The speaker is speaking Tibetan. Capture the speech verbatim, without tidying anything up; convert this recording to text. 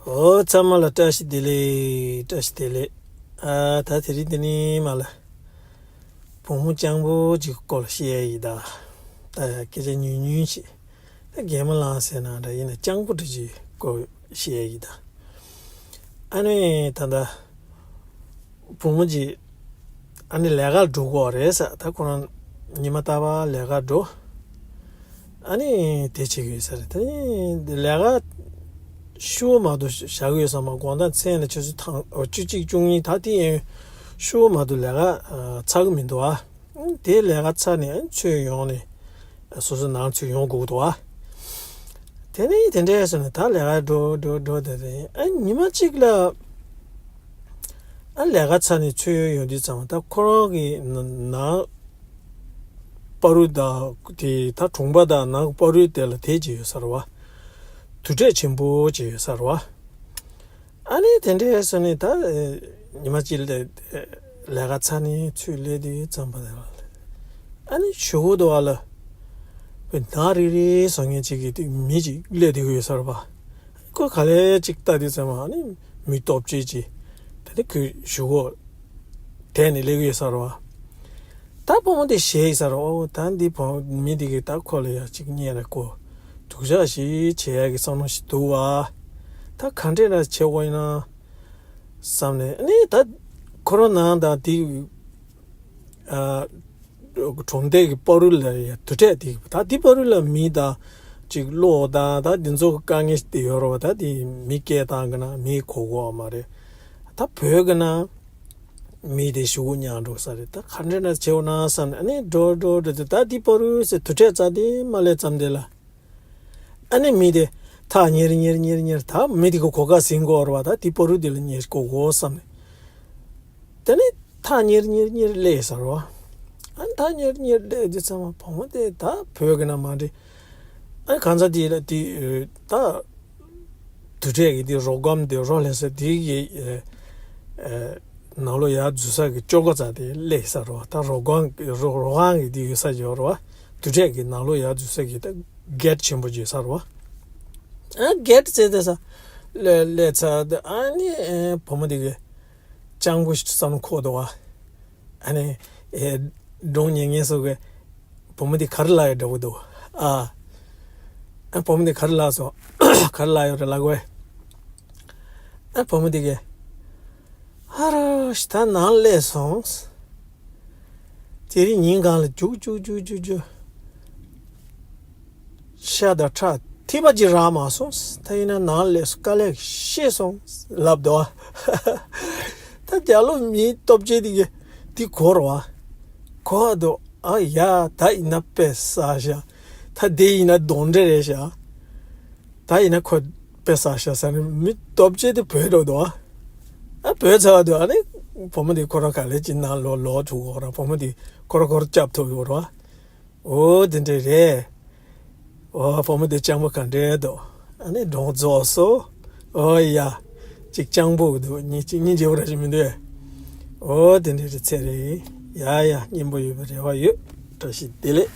ཨོ་ཚང་མ་ལ་བཀྲ་ཤིས་བདེ་ལེགས། བཀྲ་ཤིས་བདེ་ལེགས། ཨ་ད་དེ་རིང་འདི་ནི་མ་ལ་བུ་མོ་སྤྱང་པོ་ཅིག་སྐོར་ལ་བཤད་ཡ་ཡིན་ད། ད་ཡ་སྐད་ཆ་ཉུང་ཉུང་ཞིག་ད་རྒན་མོ་ལངས་ཟེར་ན་འདྲ་ཡིན་ན་སྤྱང་པོ་འདྲ་ཅིག་སྐོར་བཤད་ཡ་ཡིན་ད། ཨ་ནི་ད་ད། བུ་མོ་གཅིག་ཨ་ནི་ལས་ཀར་འགྲོ་དགོས་རེད་ཟེར། ད་ཁོ་རང་ཉི་མ་རྟག་པར་ལས་ཀར་འགྲོ། ཨ་ནི་དེ་བྱེད་ཀྱི་ཡོད་ས་རེད། དེ་ནི་ལས་ཀ་ཤུགས་མ་གཏོགས་བཞག་གི་ཡོད་ས་མ། དགོང་དག་མཚན་ལ་ཆུ་ཚོད་ཐང་བཅུ་གཅིག་བཅུ་གཉིས་ད་དེ་ཡང་ཤུགས་མ་གཏོགས་ལས་ཀ་ཚར་གི་མི་འདུག་ཨ། དེ་ལས་ཀ་ཚར་ནས་ཨ་ནི་ཚུར་ཡོང་ནས། སོ་སོའི་ནང་ཚུར་ཡོང་དགོས་འདུག་ཨ། དེ་ནས་དེ་འདྲས་སོང་ནས་ད་ལས་ཀ་འགྲོ་འགྲོ་འགྲོ་དེ་རེད། ཨ་ཉི་མ་གཅིག་ལ་ཨ་ལས་ཀ་ཚར་ནས་ཚུར་ཡོང་དུས་ཙམ་ད་ཁོ་རང་གི་ནང་པ་རུ་དང་དེ་ད་གྲོང་པ་དང་ནང་པ་རུ་དེ་ལ་དེ་ཅིག་ཡོད་ས་རེད་བ། དུར་ཁྲོད་ཆེན་པོ་ཅིག་ཡོད་ས་རེད་བ། ཨ་ནི་དེ་འདྲའི་སོང་ནས་ད་ཉི་མ་གཅིག་ལས་ལས་ཀ་ཚར་ནས་ཚུར་སླེབས་དུས་ཙམ་པ་དེ་ལ་ཨ་ནི་གཞུག་གུ་དུ་བ་ལ་བའི་ནག་རིག་རིག་བཟོ་མཁན་གཅིག་གི་མི་གཅིག་སླེབས་བསྡད་ཀྱི་ཡོད་ས་རེད་པ། ཁོ་ག་ལེ་གཅིག་ལྟ་དུས་ཙམ་པ་ཨ་ནི་མི་སྟོབས་ཆེ་གཅིག་དེ་ནི་ཁོའི་གཞུག་གུ་དེད་ནས་སླེབས་ཀྱི་ཡོད་ས་རེད་པ། ད་བུ་མོ་དེ་ཞེད་ཡོད་ས་རེད། ཨོ་ད་འདི་བུ་མི་དེ་གི་ད་ཁོ་ལ་ཡ་གཅིག་བརྙས་ནས་ཁོ་སྡུག་ཅག་ཞིག་བྱེད་ཡ་གི་བསམ་བློ་ཞིག་འདུག་བ། ད་ག་འདྲས་ན་བྱེད་དགོས་ཡིན་ན་བསམ་ནས་ཨ་ནི་ད་ཁོ་རང་ནང་དང་དེ་ཨ་གྲོང་སྡེ་གི་པ་རུ་ལ་ཡ་དུར་ཁྲོད་དེ་ད་དེ་པ་རུ་ལ་མི་དང་གཅིག་གློག་དང་ད་དེ་ཚོ་དཀའ་ངལ་དེ་ཡོད་རེད་བ། ད་དེ་མི་སྐད་བཏང་གི་ན་མི་གོ་གོ་བ་མ་རེད། ད་བོད་གི་ན། མི་དེ་གཞུག་གུ་ཉར་འགྲོ་ས་རེད། ད་ག་འདྲ་ན་བྱེད་འོ་ན་བསམ་ནས་ཨ་ནི་འགྲོ་འགྲོ་འགྲོ་དུས་ད་འདི་པ་རུ་ཟེར་དུར་ཁྲོད་རྩ་དེ་མ་སླེབས་ཙམ་དེ་ལ། ཨ་ནི་མི་དེ་ཐག་ཉེར་ཉེར་ཉེར་ཉེར་ད་མི་དེ་གི་གོ་སྐབས་ཟིན་དགོས་རེད་བ། ད་འདི་པ་རུ་དེ་ལ་ཉེར་གོ་དགོས་བསམ་ནས། དེ་ནས་ཐག་ཉེར་ཉེར་ཉེར་སླེབས་ས་རེད་བ། ཨ་ནི་ཐག་ཉེར་ཉེར་སླེབས་དུས་ཙམ་པ་བུ་མོ་དེ་ད་བོད་གི་ན་མ་འདྲེ། ཨ་གང་ཟག་དེ་ལ་དེ་ད་དུར་ཁྲོད་ཀྱི་དེ་རོ་སྒམ་དེ་རོ་ལྷན་ས་དེ་གི་ནང་ལོ་ཡར་འཛུལ་ས་གི་ཅོག་གོ་ཙ་དེ་སླེབས་ས་རེད་བ། ད་རོ་སྒམ་རོ་རོ་ཁང་གི་དེ་ཡོད་ས་ཡོད་རེད་བ། དུར་ཁྲོད་ཀྱི་ནང་ལོ་ཡར་འཛུལ་ས་གི་ད་གེད་ཆེན་པོ་ཅིག་ཡོད་ས་རེད་བ། ཨ་གེད་ཟེར་དེ་ས་སླེབས་སླེབས་ཚར་དེ་ཨ་ནི་བུ་མོ་དེ་གི་སྤྱང་པོ་ཞིག་བསམ་བློ་འཁོར་འདུག་བ། ཨ་ནི། ཨེ། འབྲོང་ཉན་ཉན་སོགས་ཀྱི་བུ་མོ་འདི་ག་རེ་ལབ་ཡོད་འདྲ་བོ་འདུག་ཨ། ཨ་བུ་མོ་འདི་ག་རེ་ལབ་སོང་། ག་རེ་ལབ་ཡོད་རེད་ལབ་དགོས། ཨ་བུ་མོ་འདི་གིས། ཧ་རོ་ཞིག་ད་ནང་སླེབས་སོང་། དེ་རིང་ཉིན་གང་ལ་རྒྱུག་རྒྱུག་རྒྱུག་རྒྱུག་རྒྱུག་ཤ་དང་ཁྲག་ཐིགས་པ་ཅིག་རག་མ་སོང་། ད་ཡིན་ན་ནང་སླེབས་སོང་དཀའ་ལས་ཤེས་སོང་ལབ་འདུག་ད་རྒྱ་ལོ་མིའི་སྟོབས་ཆེན་དེ་གི་དེ་གོ་ར་བ། གོ་འདུག་ཨ་ཡ་ད་ཡིན་ན་དཔེ་བསགས་ཤག་ད་དེ་ཡིན་ན་གདོན་འདྲེ་རེད་ཤག་ད་ཡིན་ན་ཁོ་དཔེ་བསགས་ཤག་ཟེར་ནས་མི་སྟོབས་ཆེན་དེ་བྲོས་འགྲོ་འདུག་ཨ་བྲོས་ཚར་བ་འདུག་ཨ་ནི་བུ་མོ་དེ་ཁོ་རང་ག་ལེ་ཅིག་ནང་ལོག་ལོག་འགྲོ་གོ་ར། བུ་མོ་དེ་ཁོ་རང་ཁོ་རང་སྐྱབས་ཐུབ་ཡོད་ར། འོ་དེ་འདྲས་རེད། འོ་བུ་མོ་དེ་སྤྱང་པོ་ག་འདྲས་འདུག་ཨ་ནི་འབྲོང་རྫོགས་སོ། འོ་ཡ། གཅིག་སྤྱང་པོ་འདུག་གཉིས་གཅིག་སྙིང་རྗེ་པོ་ར་ཞིག་མི་འདུག་འོ་དེ་འདྲས་རེད་ཚེ་རེད། ཡ་ཡ་སྙིང་པོ་ཡོད་པའི་རེ་བ་ཡོད། བཀྲ་ཤིས་བདེ་ལེགས།